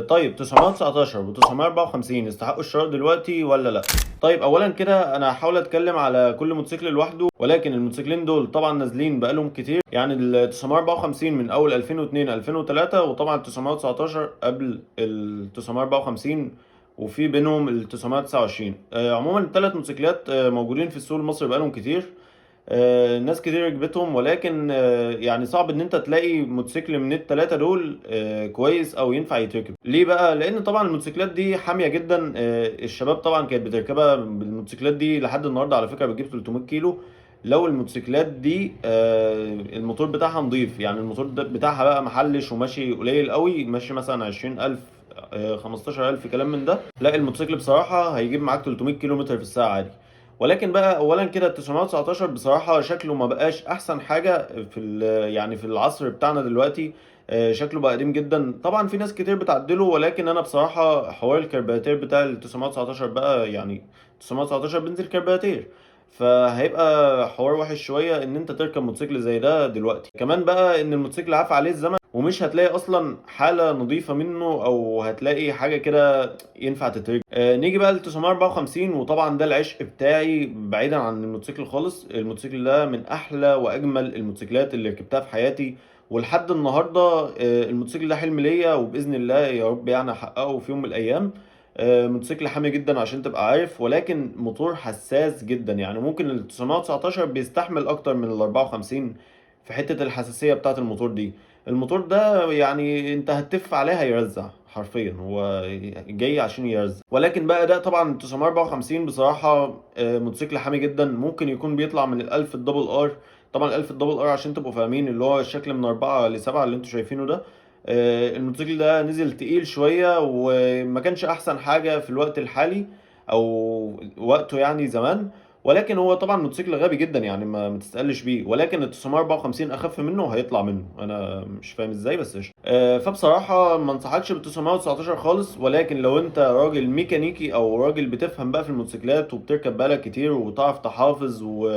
طيب 919 و954 يستحقوا الشراء دلوقتي ولا لا؟ طيب اولا كده انا هحاول اتكلم على كل موتوسيكل لوحده، ولكن الموتوسيكلين دول طبعا نازلين بقالهم كتير، يعني ال 954 من اول 2002 2003، وطبعا 919 قبل ال 954، وفي بينهم ال 929. عموما الثلاث موتوسيكلات موجودين في السوق المصري بقالهم كتير، ناس كتير ركبتهم، ولكن يعني صعب ان انت تلاقي موتوسيكل من التلاتة دول كويس او ينفع يتركب. ليه بقى؟ لان طبعا الموتوسيكلات دي حامية جدا، الشباب طبعا كانت بتركبها بالموتوسيكلات دي لحد النهارده، على فكرة بتجيب 300 كيلو لو الموتوسيكلات دي الموتور بتاعها نظيف، يعني الموتور ده بتاعها بقى محلش وماشي قليل قوي، ماشي مثلا 20,000 15,000 كلام من ده، لا الموتوسيكل بصراحة هيجيب معاك 300 كيلو متر في الساعة عادي. ولكن بقى اولا كده ال 919 بصراحة شكله ما بقاش احسن حاجة في يعني في العصر بتاعنا دلوقتي، شكله بقى قديم جدا. طبعا في ناس كتير بتعدله، ولكن انا بصراحة حوار الكرباتير بتاع ال 919 بقى، يعني 919 بنزل كرباتير، فهيبقى حوار وحش شوية ان انت تركب موتوسيكل زي ده دلوقتي. كمان بقى ان الموتوسيكل عفى عليه الزمن، ومش هتلاقي اصلا حالة نظيفة منه، او هتلاقي حاجة كده ينفع تتركب. نيجي بقى ل 954، وطبعا ده العشق بتاعي بعيدا عن الموتوسيكل خالص. الموتوسيكل ده من احلى واجمل الموتوسيكلات اللي ركبتها في حياتي، ولحد النهارده الموتوسيكل ده حلم ليا، وباذن الله يا رب يعني احققه في يوم من الايام. موتوسيكل حامي جدا عشان تبقى عارف، ولكن موتور حساس جدا، يعني ممكن ال 919 بيستحمل اكتر من ال 54 في حتة الحساسية بتاعة الموتور دي. الموتور ده يعني انت هتف عليه هيرزع حرفيا، هو جاي عشان يرزع. ولكن بقى ده طبعا 954 بصراحة موتوسيكل حامي جدا، ممكن يكون بيطلع من الألف ال double R. طبعا الألف ال double R عشان تبقوا فاهمين اللي هو الشكل من 4 ل7 اللي انتوا شايفينه ده. الموتوسيكل ده نزل تقيل شوية وما كانش أحسن حاجة في الوقت الحالي أو وقته يعني زمان، ولكن هو طبعا موتوسيكل غبي جدا يعني ما تستقلش بيه. ولكن ال 954 اخف منه وهيطلع منه، انا مش فاهم ازاي بس قشطه. فبصراحة ما انصحكش بال 919 خالص، ولكن لو انت راجل ميكانيكي او راجل بتفهم بقى في الموتوسيكلات وبتركب بالك كتير وبتعرف تحافظ و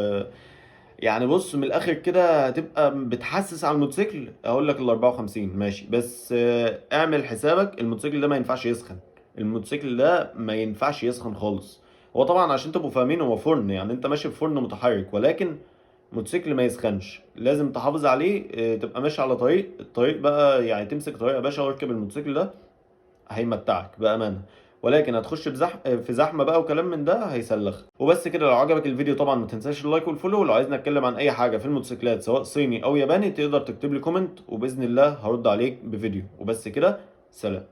يعني بص من الاخر كده هتبقى بتحسس على الموتوسيكل، اقول لك ال 54 ماشي، بس اعمل حسابك الموتوسيكل ده ما ينفعش يسخن، الموتوسيكل ده ما ينفعش يسخن خالص. هو طبعا عشان تبقوا فاهمين هو فرن، يعني انت ماشي في فرن متحرك، ولكن موتوسيكل ما يسخنش، لازم تحافظ عليه. تبقى ماشي على طريق، الطريق بقى يعني تمسك طريق يا باشا واركب الموتوسيكل ده هيمتعك بأمانة، ولكن هتخش في زحمة بقى وكلام من ده هيسلخ. وبس كده، لو عجبك الفيديو طبعا ما تنساش ال like وال follow. لو عايزنا نتكلم عن اي حاجة في الموتوسيكلات سواء صيني او ياباني تقدر تكتب لي comment، وبإذن الله هرد عليك بفيديو. وبس كده، سلام.